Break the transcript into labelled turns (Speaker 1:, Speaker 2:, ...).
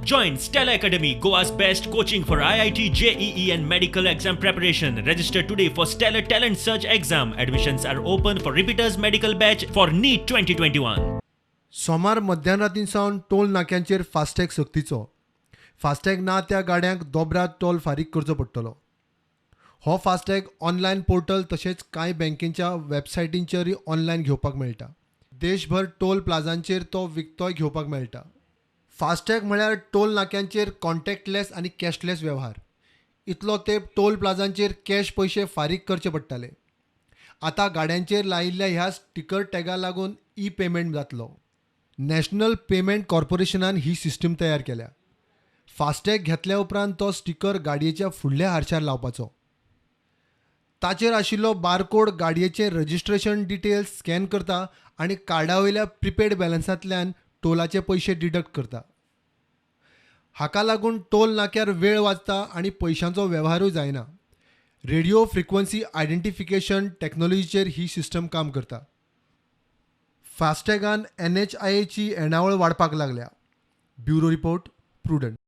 Speaker 1: Join Stellar Academy, Goa's best coaching for IIT, JEE, and medical exam preparation. Register today for Stellar Talent Search exam. Admissions are open for repeaters medical batch for NEET 2021.
Speaker 2: सोमार मध्यानरातीं सावन toll नाक्यांचेर FASTag सक्तीचो. फास्टॅग ना त्या गाड्यांक दोबराद toll फारीक करचो पडटलो. हो FASTag online portal तशेंच कांय बँकेच्या वेबसायटींचेरूय ऑनलायन घेवपाक मेळटा. देशभर टोल प्लाझांचेर तो विकतोय घेवपाक मेळटा. फास्टॅग म्हळ्यार टोल नाक्यांचेर कॉन्टॅक्टलेस आनी कॅशलेस वेव्हार. इतलो तेंप टोल प्लाझांचेर कॅश पयशे फारीक करचे पडटाले. आतां गाड्यांचेर लायिल्ल्या ह्या स्टिकर टॅगा लागून ई पेमेंट जातलो. नॅशनल पेमेंट कॉर्पोरेशनान ही सिस्टीम तयार केल्या. फास्टॅग घेतल्या उपरांत तो स्टिकर गाडयेच्या फुडल्या हारशार लावपाचो. ताचेर आशिल्लो बारकोड गाडयेचें रजिस्ट्रेशन डिटेल्स स्कॅन करता आनी कार्डा वयल्या प्रिपेड बॅलन्सांतल्यान टोलाचे पयशे डिडक्ट करता. हाका लागून टोल नाक्यार वेळ वाचता आनी पयशांचो वेव्हारूय जायना. रेडिओ फ्रिक्वन्सी आयडेंटिफिकेशन टॅक्नोलॉजीचेर ही सिस्टम काम करता. फास्टॅगान एनएचआयएची येणावळ वाडपाक लागल्या. Bureau report, Prudent.